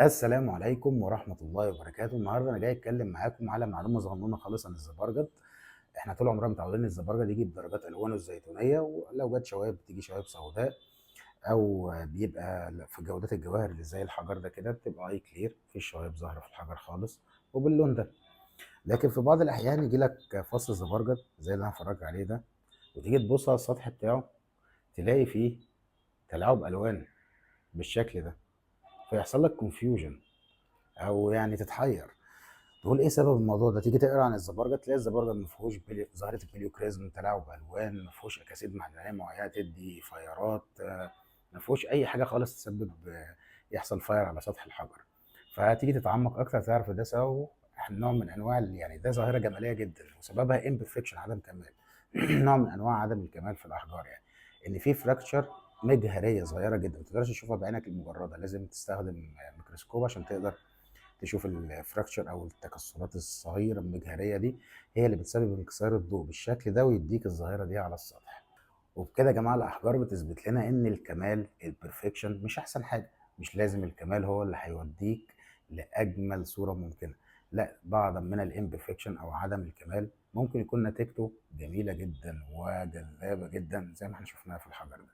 السلام عليكم ورحمة الله وبركاته. النهارده انا جاي اتكلم معاكم على معلومة صغنونه خالص عن الزبرجد. احنا طول عمرنا متعودين ان الزبرجد يجي بدرجات الوانه الزيتونيه، ولو جت شوايب بتيجي شوايب سوداء، او بيبقى في جودات الجواهر اللي زي الحجر ده كده بتبقى اي clear، مفيش شوايب ظاهره في الحجر خالص وباللون ده. لكن في بعض الاحيان يجي لك فص زبرجد زي اللي انا هفرجك عليه ده، وتيجي تبص على السطح بتاعه تلاقي فيه تلاعب الوان بالشكل ده، فيحصل لك confusion او يعني تتحير تقول ايه سبب الموضوع ده. تيجي تقرا عن الزبرجد تلاقي الزبرجد ما فيهوش ظاهره ال pleochroism، تلاعب الوان، ما فيهوش اكاسيد معدنية معينة تدي فيارات، ما فيهوش اي حاجة خالص تسبب يحصل fire على سطح الحجر. فتيجي تتعمق اكتر تعرف ده سببه نوع من انواع يعني ده ظاهره جمالية جدا وسببها imperfection، عدم كمال نوع من انواع عدم الكمال في الاحجار، يعني ان في fracture مجهريه صغيرة جدا ما تقدرش تشوفها بعينك المجردة، لازم تستخدم ميكروسكوب عشان تقدر تشوف ال fracture او التكسرات الصغيرة المجهريه دي، هي اللي بتسبب انكسار الضوء بالشكل ده ويديك الظاهرة دي على السطح. وبكده يا جماعة الاحجار بتثبت لنا ان الكمال ال perfection مش احسن حاجة، مش لازم الكمال هو اللي هيوديك لاجمل صوره ممكنة، لا، بعض من ال imperfection او عدم الكمال ممكن يكون نتيجته جميلة جدا وجذابه جدا زي ما احنا شفناها في الحجر ده.